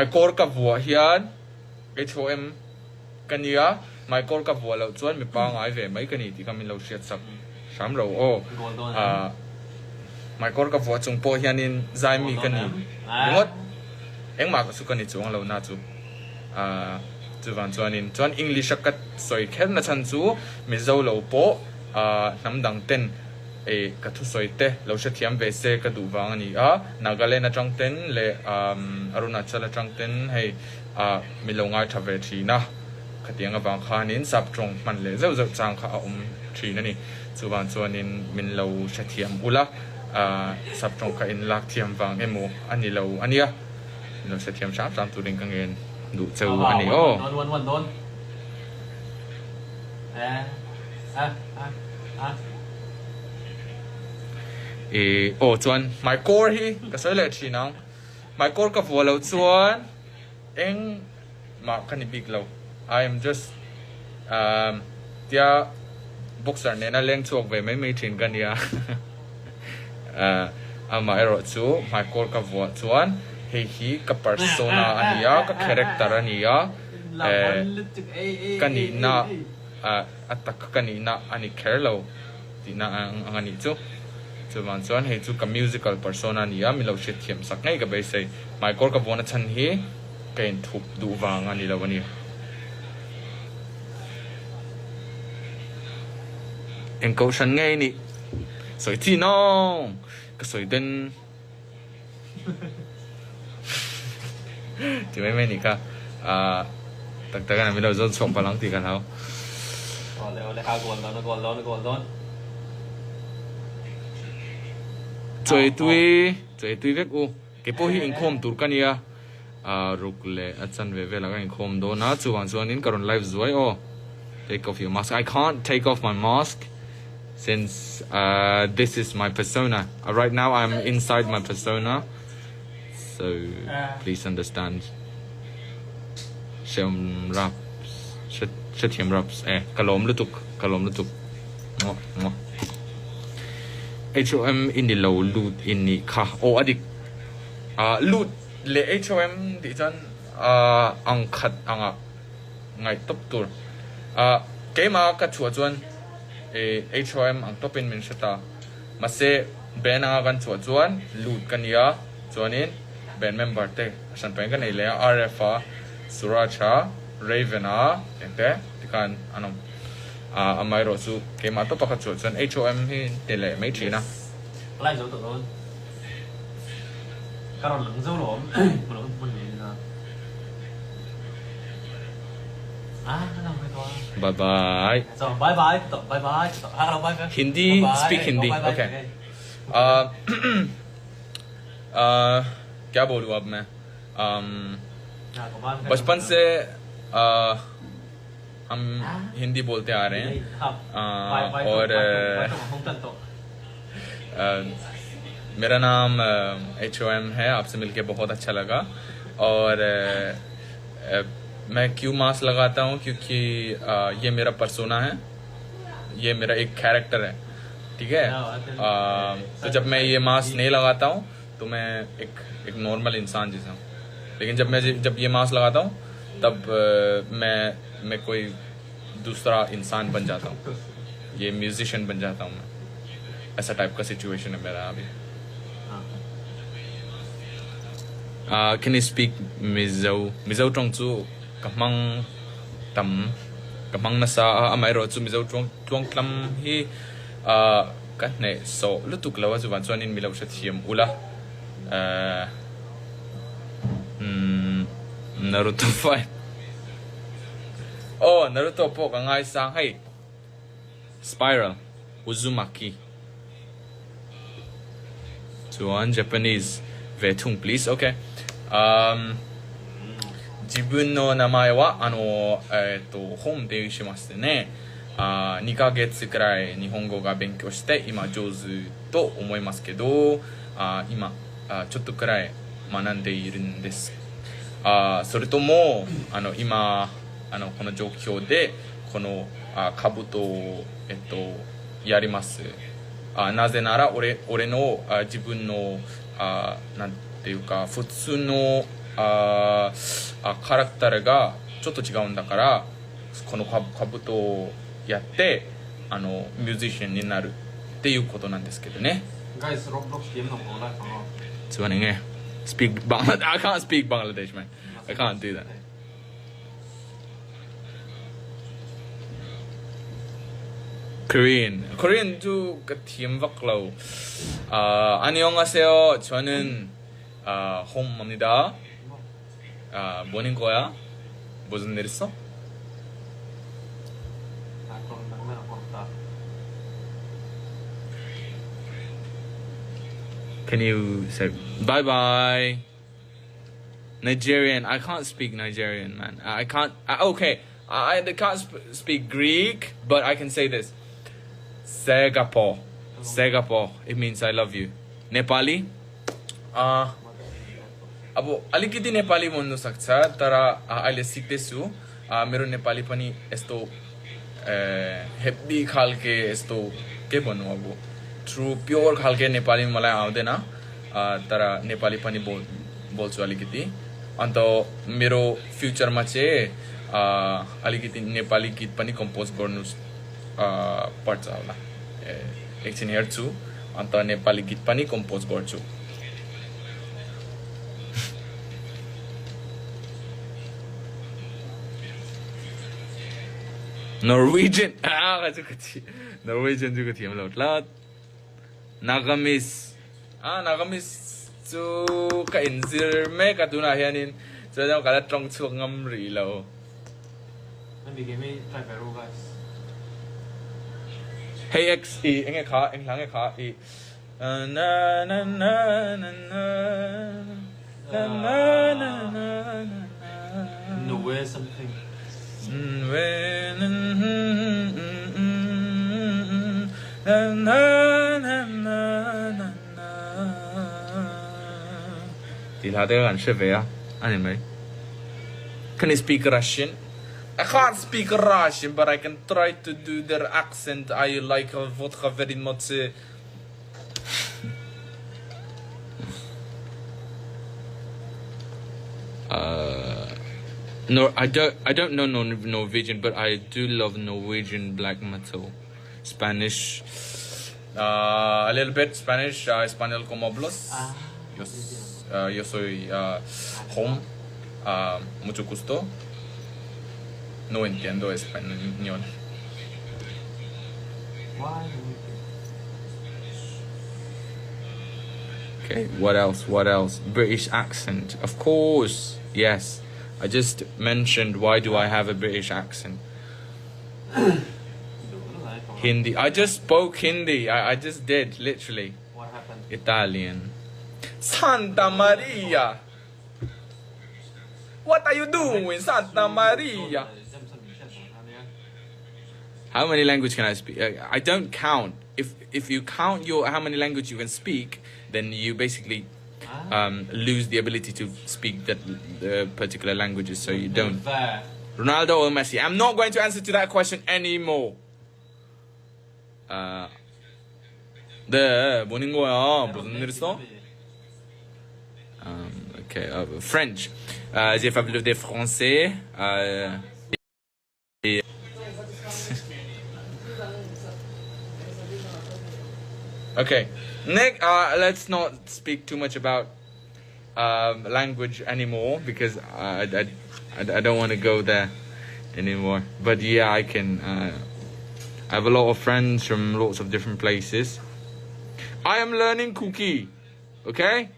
Hmaikawr ka vuah hian HOM ka nia, hmaikawr ka vuah loh chuan mi pangai ve mai ka ni tih kha min lo hriat sak hram lo aw. Hmaikawr ka vuah chung pawh hianin zai mi ka ni ringawt, engmah chu ka ni chuang lo na chu. Chuvang chuanin chuan English a ka sawi kher na chhan chu Mizo lo pawh hnam dang ten Ih, ka thusawi te lo hrethiam ve se ka duh vang a ni a, Nagaland atang ten leh Arunachal atang ten hei min lo ngaitha ve thin a, khatiang avang khanin sap tawng hman leh zeuh zeuh chang kha a awm thin a ni. Chuvang chuanin min lo hrethiam ula, sap tawng kha in lak thiam vang emaw a ni lo a nia, min lo hrethiam hram hram turin ka ngen duh cheu a ni aw. I aw chuan hmaikawr hi ka sawi leh thin ang, hmaikawr ka vuah loh chuan engmah ka ni bik lo, I am just umm tia boxer nena leng chhuak ve mai mai thin ka nia amaherawh chu hmaikawr ka vuah chuan hei hi ka persona a ni a, ka character a ni a, ka nihna. A tak ka nihna a ni kher lo tihna ang a nih chu. Chuvang chuan hei chu ka musical persona a ni a, min lo hriatthiam sak ngei ka beisei. Hmaikawr ka vuahna chhan hi ka inthup duh vang a ni lo a ni. Eng kohhran ngei nih sawi chi nawng ka sawi den. Ti mai mai nih kha ah tak tak a min lo zawn chhuak palh ang tih ka hlau. Awle awle kha goal dawn a goal dawn a goal dawn. Chawi tui chawi tui vek u kei pawh hi inkhawm tur ka nia ah ruk leh a chanve velah ka inkhawm dawn a chuvang chuanin ka rawn live zuai aw take off your mask I can't take off my mask. Since this is my persona right now I'm inside my persona so please understand Hreawm raps hrethiam raps e ka lawm lutuk ka lawm lutuk muah muah HOM i ni lo lut i nih kha aw a dik ah lut leh HOM tih chuan ah ang khat angah ngaih tawp tur ah keimah ka chhuah chuan HOM ang tawpin min hre ta. Mahse, band anga kan chhuah chuan lut ka nia, chuanin band member te a hran pahin ka nei leh a, RF a, Suraj a, Raven a, engte tikhan an awm. Amaherawh chu keimah tawpa ka chhuah chuan HOM hi ti leh mai thin a. Ka lai zo tawh dawn. Ka rawn lang zo lo awm. Hmu lo hmun nei nila. Bye bye. Hindi speak Hindi okay. क्या बोलूं अब मैं बचपन से हम हिंदी बोलते आ रहे हैं और मेरा नाम H O M है आपसे मिलके बहुत अच्छा लगा और मैं क्यों मास्क लगाता हूँ क्योंकि ये मेरा परसोना है ये मेरा एक कैरेक्टर है ठीक है तो जब मैं ये मास्क नहीं लगाता हूँ तो मैं एक एक नॉर्मल इंसान जैसा हूँ लेकिन जब मैं जब ये मास्क लगाता हूँ तब मैं मैं कोई दूसरा इंसान बन जाता हूँ ये म्यूजिशियन बन जाता हूँ मैं ऐसा टाइप का सिचुएशन है मेरा अभी Uh, can you speak Mizo? Mizo tawng chu ka hmang tam, ka hmang nasa a, amaherawh chu Mizo tawng tluangtlam hi uh, ka hneh sawh lutuk lo a, chuvang chuanin mi lo hrethiam ula. Uh, mm, Naruto fight. Oh, Naruto pawh ka ngaisang hei. Spiral, Uzumaki. Chuan Japanese ve thung please ok. Um, 自分の名前はあの、えっ、と、本ってしましてね、あ2ヶ月くらい日本語が勉強して今上手と思いますけど、あ今あちょっとくらい学んでいるんです。あそれともあの今あのこの状況でこのあ兜を、えっと、やります。あなぜなら俺俺のあ自分のあなんていうか普通のああカラクターがちょっと違うんだからこのカブトをやってあのミュージシャンになるっていうことなんですけどね。 Guys, Roblox game na ko la ko. Chuan enge speak Bangladesh I can't speak Bangladesh man I can't do that. Korean Korean chu ka thiam vak lo uh, 안녕하세요 저는 아, 홈입니다 아, 뭐는 거야? 무슨 일 있어? Can you say bye bye? Nigerian. I can't speak Nigerian, man. I can't. I, okay, I, I can't sp speak Greek, but I can say this. Singapore. Singapore. It means I love you. Nepali. Uh, अब अलिकति नेपाली भन्नु सक्छ तर अहिले सिक्दैछु मेरो नेपाली पनि यस्तो हेभी खालके यस्तो के भन्नु अब ट्रु प्योर खालके नेपाली मलाई आउँदैन तर नेपाली पनि बोल बोल्छु अलिकति अन्त मेरो फ्युचरमा चाहिँ अलिकति नेपाली गीत पनि कम्पोज गर्नु पर्छ होला ए, एकछिन हेर्छु अन्त नेपाली गीत पनि कम्पोज गर्छु Norwegian ah ka chu ka thi Norwegian chu ka thiam lo tlat Nagamese ah Nagamese chu ka inzir mek a tunah hianin chuan ka la tawng chhuak ngam rih lo. Hemi game hi try ve ru guys. Hei X i enge kha eng hla nge kha i na na na na na na na na na na Nue something. Tih hla te ka kan hre ve a, a ni mai. Can you speak Russian? I can't speak Russian but I can try to do their accent I like vodka very much. No, I don't. I don't know Norwegian, but I do love Norwegian black metal, Spanish, uh, a little bit Spanish, uh, Español como hablas. Ah, Yo, uh, yo soy uh, home, uh, mucho gusto. No entiendo español. Why? Okay, what else? What else? British accent. Of course, yes. I just mentioned why do I have a British accent? Hindi. I just spoke Hindi. I, I just did, literally. What happened? Italian. Santa Maria! What are you doing, Santa Maria? How many language can I speak? I don't count. If if you count your how many language you can speak, then you basically um, lose the ability to speak that the particular languages. So you don't. Ronaldo or Messi? I'm not going to answer to that question anymore. Uh, 네, 뭐인 거야? 무슨 일 있어? Okay, French. J'ai parlé des français. Okay, Nick, let's not speak too much about language anymore because I, I, I, I don't want to go there anymore. But yeah, I can. I have a lot of friends from lots of different places. I am learning Kuki, okay?